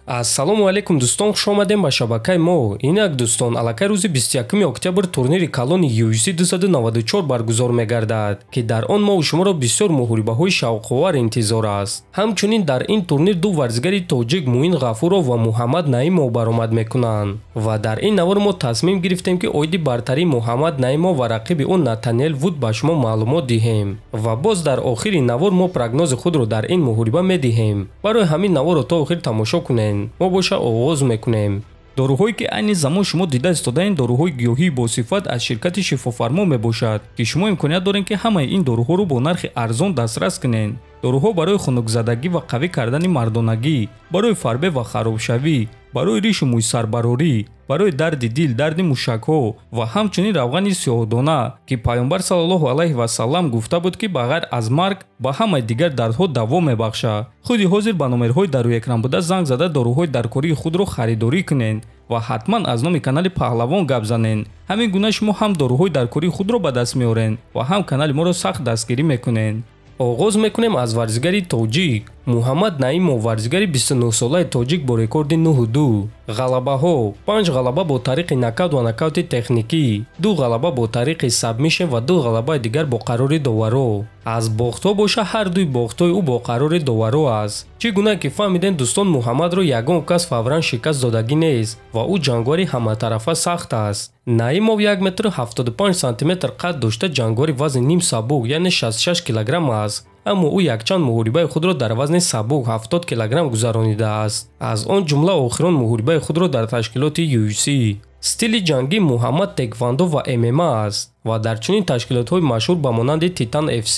Ассалому алайкум дӯстон, хуш омадем ба шабакаи мо. Инак дӯстон, аллакай рӯзи 21 октябр турнири калони UFC 294 баргузор мегардад, ки дар он мову шуморо бисёр муҳорибаҳои шавқовар интизор аст. Ҳамчунин дар ин турнир ду варзигари тоҷик Муин Ғафуров ва Муҳаммад Наимов баромад мекунанд. Ва дар ин навор мо тасмим гирифтем, ки оиди бартарии Муҳаммад Наимов ва рақиби ӯ Натаниэл Вуд ба шумо маълумот диҳем. Ва боз дар охири навор мо прогнози худро дар ин муҳориба медиҳем. Барои ҳамин наворро то охир тамошо кунед. Мо боша оғоз мекунем. Доруҳое ки айни замон шумо дида истодаен, доруҳои гиёҳии босифат аз ширкати Шифофармо мебошад, ки шумо имконият доред, ки ҳамаи ин доруҳоро бо нархи арзон дастрас кунед. Доруҳо барои хунукзадагӣ ва қавӣ кардани мардонагӣ, барои фарбе ва харобшавӣ, барои ришу мӯйсарбарорӣ, барои дарди дил, дарди мушакҳо ва ҳамчунин равғани сиёҳдона, ки Пайғамбар саллаллоҳу алайҳи васаллам гуфта буд, ки ба ғайр аз марг ба ҳамаи дигар дардҳо даво мебахшад. Худи ҳозир ба номерҳои дар рӯи экран буда занг зада доруҳои даркории худро харидорӣ кунед ва ҳатман аз номи канали Паҳлавон гап занед. Ҳамин гуна шумо ҳам доруҳои даркории худро ба даст меоред ва ҳам канали моро сахт дастгирӣ мекунед. Оғоз мекунем аз варзигари тоҷик Муҳаммад Наимов, варзигари 29-солаи тоҷик бо рекорди 9-2. Ғалабаҳо: 5 ғалаба бо тариқи нокаут ва нокаути техникӣ, 2 ғалаба бо тариқи сабмишн ва 2 ғалабаи дигар бо қарори доваро. Аз бохтҳо боша ҳар дуи бохтҳои ӯ бо қарори доваро аст. Чӣ гуна ки фаҳмидем дӯстон, Муҳаммадро ягон кас фавран шикаст додагӣ нест ва ӯ ҷангвари ҳаматарафа сахт аст. Наимов 1 метру 75 сантиметр қад дошта ҷангвари вазни ним сабук, яъне 66 килограмм аст. Аммо ӯ якчанд муҳорибаи худро дар вазни сабук 70 килограмм гузаронидааст. Аз он ҷумла охирон муҳорибаи худро дар ташкилоти UFC. Стили ҷангии Муҳаммад теквандо ва ММА аст ва дар чунин ташкилотҳои машҳур ба монанди Titan FC,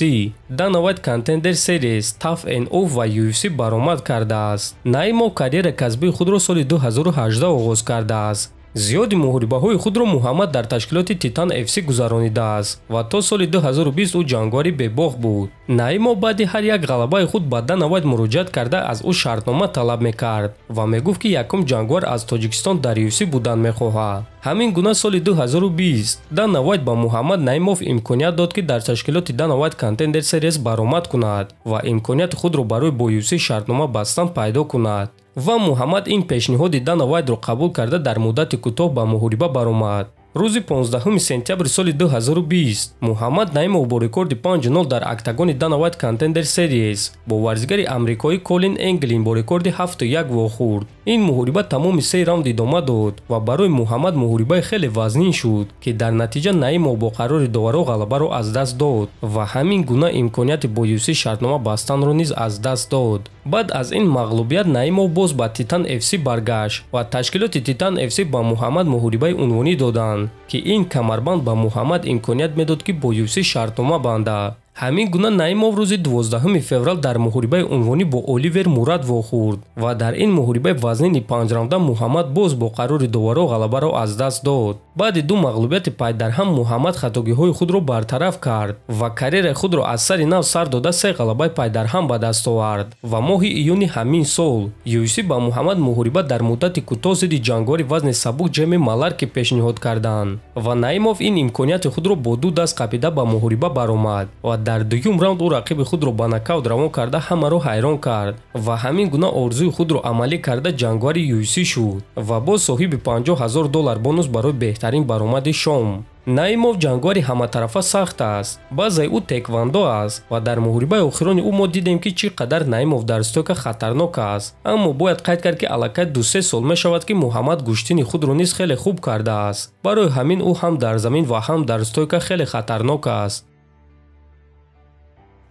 Dana White Contender Series, TUF NO ва UFC баромад кардааст. Наимов карьераи касбии худро соли 2018 оғоз кардааст. Зиёди муҳорибаҳои худро Муҳаммад дар ташкилоти Titan FC гузаронидааст ва то соли 2020 ӯ ҷангвари бебохт буд. Наимов баъди ҳар як ғалабаи худ ба Дана Вайт муроҷиат карда аз ӯ шартнома талаб мекард ва мегуфт, ки якум ҷангвар аз Тоҷикистон дар UFC будан мехоҳад. Ҳамин гуна соли 2020 Дана Вайт ба Муҳаммад Наимов имконият дод, ки дар ташкилоти Dana White Contender Series баромад кунад ва имконияти худро барои бо UFC шартнома бастан пайдо кунад. Ва Муҳаммад ин пешниҳоди Дана Вайтро қабул карда дар муддати кӯтоҳ ба муҳориба баромад. Рӯзи 15 сентябри соли 2020 Муҳаммад Наимов бо рекорди 5-0 дар октагони Dana White Contender Series бо варзигари амрикоӣ Колин Энглин бо рекорди 7-1 вохӯрд. Ин муҳориба тамоми се раунд идома дод ва барои Муҳаммад муҳорибаи хеле вазнин шуд, ки дар натиҷа Наимов бо қарори доваро ғалабаро аз даст дод ва ҳамин гуна имконияти бо UFC шартнома бастанро низ аз даст дод. Баъд аз ин мағлубият Наимов боз ба Titan FC баргашт ва ташкилоти Titan FC ба Муҳаммад муҳорибаи унвонӣ доданд, ки ин камарбанд ба Муҳаммад имконият медод, ки бо UFC шартнома бандад. Ҳамин гуна Наимов рӯзи 12 феврал дар муҳорибаи унвонӣ бо Оливер Мурад вохӯрд ва дар ин муҳорибаи вазнини панҷраунда Муҳаммад боз бо қарори доваро ғалабаро аз даст дод. Баъди ду мағлубияти пайдарҳам Муҳаммад хатогиҳои худро бартараф кард ва карьераи худро аз сари нав сар дода се ғалабаи пайдарҳам ба даст овард ва моҳи июни ҳамин сол UFC ба Муҳаммад муҳориба дар муддати кӯтоҳ зидди ҷангвари вазни сабук Ҷеми Маларки пешниҳод карданд ва Наимов ин имконияти худро бо ду даст қапида ба муҳориба баромад ва дар дуюм раунд ӯ рақиби худро ба нокаут равон карда ҳамаро ҳайрон кард ва ҳамин гуна орзуи худро амалӣ карда ҷангвари UFC шуд ва боз соҳиби $50,000 бонус барои беҳтарин баромади шом. Наимов ҷангвари ҳаматарафа сахт аст. Баъзеи ӯ теквандо аст ва дар муҳорибаи охирони ӯ мо дидем, ки чӣ қадар Наимов дар стойка хатарнок аст. Аммо бояд қайд кард, ки аллакай 2-3 сол мешавад, ки Муҳаммад гӯштини худро низ хеле хуб кардааст. Барои ҳамин ӯ ҳам дар замин ва ҳам дар стойка хеле хатарнок аст.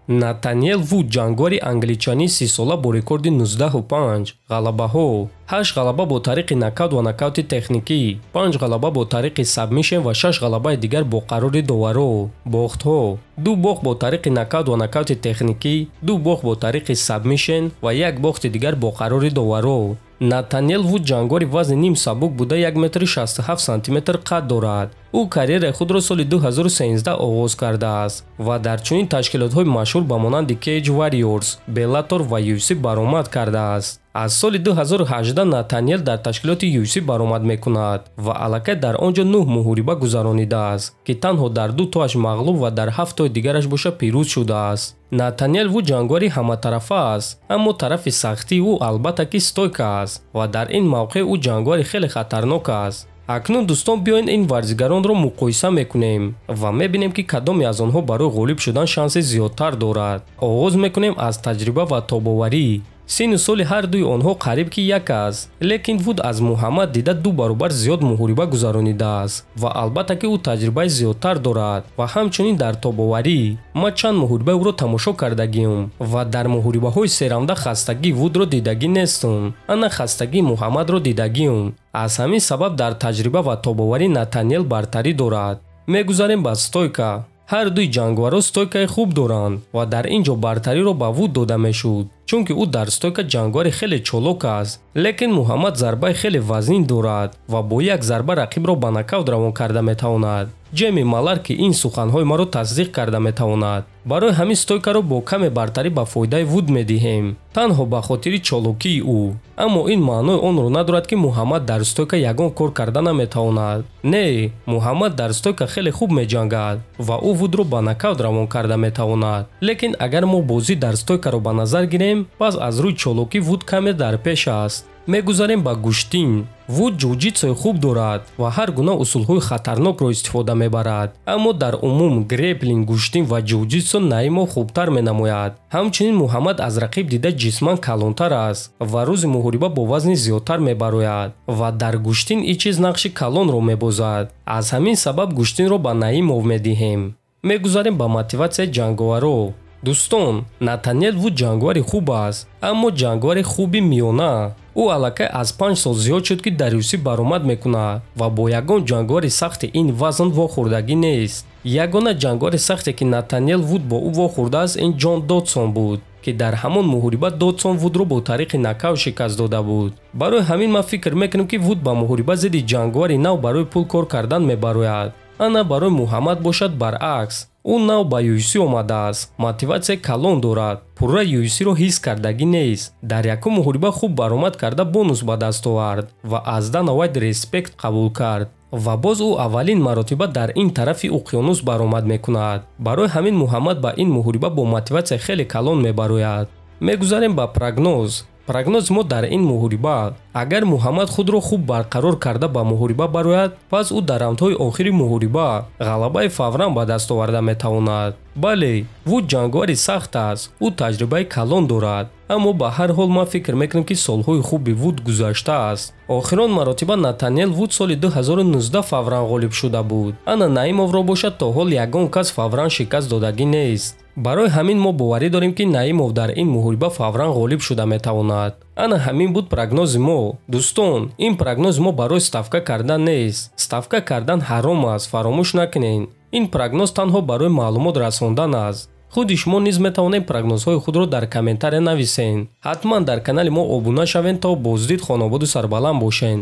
Натаниэл Вуд ҷангвари англичанӣ 30-сола бо рекорди 19-5. Ғалабаҳо: 8 ғалаба бо тариқи нокаут ва нокаути техникӣ, 5 ғалаба бо тариқи сабмишн ва 6 ғалабаи дигар бо қарори доваро. Бохтҳо: 2 бохт бо тариқи нокаут ва нокаути техникӣ, 2 бохт бо тариқи сабмишн ва 1 бохти дигар бо қарори доваро. Натаниэл Вуд ҷангвари вазни ним сабук буда 1 метру 67 сантиметр қад дорад. Ӯ карьераи худро соли 2013 оғоз кардааст ва дар чунин ташкилотҳои машҳур ба монанди Cage Warriors, Bellator ва UFC баромад кардааст. Аз соли 2018 Натаниэл дар ташкилоти UFC баромад мекунад ва аллакай дар он ҷо 9 муҳориба гузаронидааст, ки танҳо дар 2 тоаш мағлуб ва дар 7 тои дигараш боша пирӯз шудааст. Натаниэл Вуд ҷанговари ҳаматарафа аст, аммо тарафи сахтии ӯ албатта ки стойка аст ва дар ин мавқеъ ӯ ҷанговари хеле хатарнок аст. Акнун дӯстон, биёед ин варзигаронро муқоиса мекунем ва мебинем, ки кадоме аз онҳо барои ғолиб шудан шанси зиёдтар дорад. Оғоз мекунем аз таҷриба ва тобоварӣ. Синну соли ҳар дуи онҳо қариб ки як аст, лекин Вуд аз Муҳаммад дида 2 баробар зиёд муҳориба гузаронидааст ва албатта ки ӯ таҷрибаи зиёдтар дорад ва ҳамчунин дар тобоварӣ. Ман чанд муҳорибаи ӯро тамошо кардагиам ва дар муҳорибаҳои серавнда хастагии Вудро дидагӣ нестам, ана хастагии Муҳаммадро дидагиам. Аз ҳамин сабаб дар таҷриба ва тобоварӣ Натаниэл бартарӣ дорад. Мегузарем ба стойка. Ҳар дуи ҷанговарҳо стойкаи хуб доранд ва дар ин ҷо бартариро ба Вуд дода мешуд, чунки ӯ дар стойка ҷанговари хеле чолок аст. Лекин Муҳаммад зарбаи хеле вазнин дорад ва бо як зарба рақибро ба нокаут равон карда метавонад. Ҷеми Малар ки ин суханҳои маро тасдиқ карда метавонад. Барои ҳамин стойкаро бо каме бартарӣ ба фоидаи Вуд медиҳем, танҳо ба хотири чолокии ӯ. Аммо ин маънои онро надорад, ки Муҳаммад дар стойка ягон кор карда наметавонад. Не, Муҳаммад дар стойка хеле хуб меҷангад ва ӯ Вудро ба нокаут равон карда метавонад. Лекин агар мо бозӣ дар стойкаро ба назар гирем, пас аз рӯи чолокӣ Вуд каме дар пеш аст. Мегузарем ба гӯштин. Вуд ҷуҷитсои хуб дорад ва ҳар гуна усулҳои хатарнокро истифода мебарад, аммо дар умум греплинг, гӯштин ва ҷуҷитсо Наимов хубтар менамояд. Ҳамчунин Муҳаммад аз рақиб дида ҷисман калонтар аст ва рӯзи муҳориба бо вазни зиёдтар мебарояд ва дар гӯштин ин чиз нақши калонро мебозад. Аз ҳамин сабаб гӯштинро ба Наимов медиҳем. Мегузарем ба мотиватсияи ҷанговаро. Дӯстон, Натаниэл Вуд ҷанговари хуб аст, аммо ҷанговари хуби миёна. Ӯ аллакай аз 5 сол зиёд шуд, ки дар UFC баромад мекунад ва бо ягон ҷанговари сахти ин вазн вохӯрдагӣ нест. Ягона ҷанговари сахте, ки Натаниэл Вуд бо ӯ вохӯрдааст, ин Ҷон Додсон буд, ки дар ҳамон муҳориба Додсон Вудро бо тариқи нокаут шикаст дода буд. Барои ҳамин ман фикр мекунам, ки Вуд ба муҳориба зидди ҷанговари нав барои пул кор кардан мебарояд. Ана барои Муҳаммад бошад баръакс. Ӯ нав ба UFC омадааст, мотиватсияи калон дорад, пурра UFC-ро ҳис кардагӣ нест. Дар якум муҳориба хуб баромад карда бонус ба даст овард ва аз Дана Вайт респект қабул кард. Ва боз ӯ аввалин маротиба дар ин тарафи уқёнус баромад мекунад. Барои ҳамин Муҳаммад ба ин муҳориба бо мотиватсияи хеле калон мебарояд. Мегузарем ба прогноз. Прогноз мо дар ин муҳориба: агар Муҳаммад худро хуб барқарор карда ба муҳориба барояд, пас ӯ дар раундҳои охири муҳориба ғалабаи фавран ба даст оварда метавонад. Бале, Вуд ҷанговари сахт аст, ӯ таҷрибаи калон дорад, аммо ба ҳар ҳол ман фикр мекунам, ки солҳои хуби Вуд гузаштааст. Охирон маротиба Натаниэл Вуд соли 2019 фавран ғолиб шуда буд. Ана Наимовро бошад то ҳол ягон кас фавран шикаст додагӣ нест. Барои ҳамин мо боварӣ дорем, ки Наимов дар ин муҳориба фавран ғолиб шуда метавонад. Ана ҳамин буд прогнози мо. Дӯстон, ин прогнози мо барои ставка кардан нест. Ставка кардан ҳаром аст, фаромӯш накунед. Ин прогноз танҳо барои маълумот расондан аст. Худи шумо низ метавонед прогнозҳои худро дар комментария нависед. Ҳатман дар канали мо обуна шавед, то боздид хонободу сарбаланд бошед.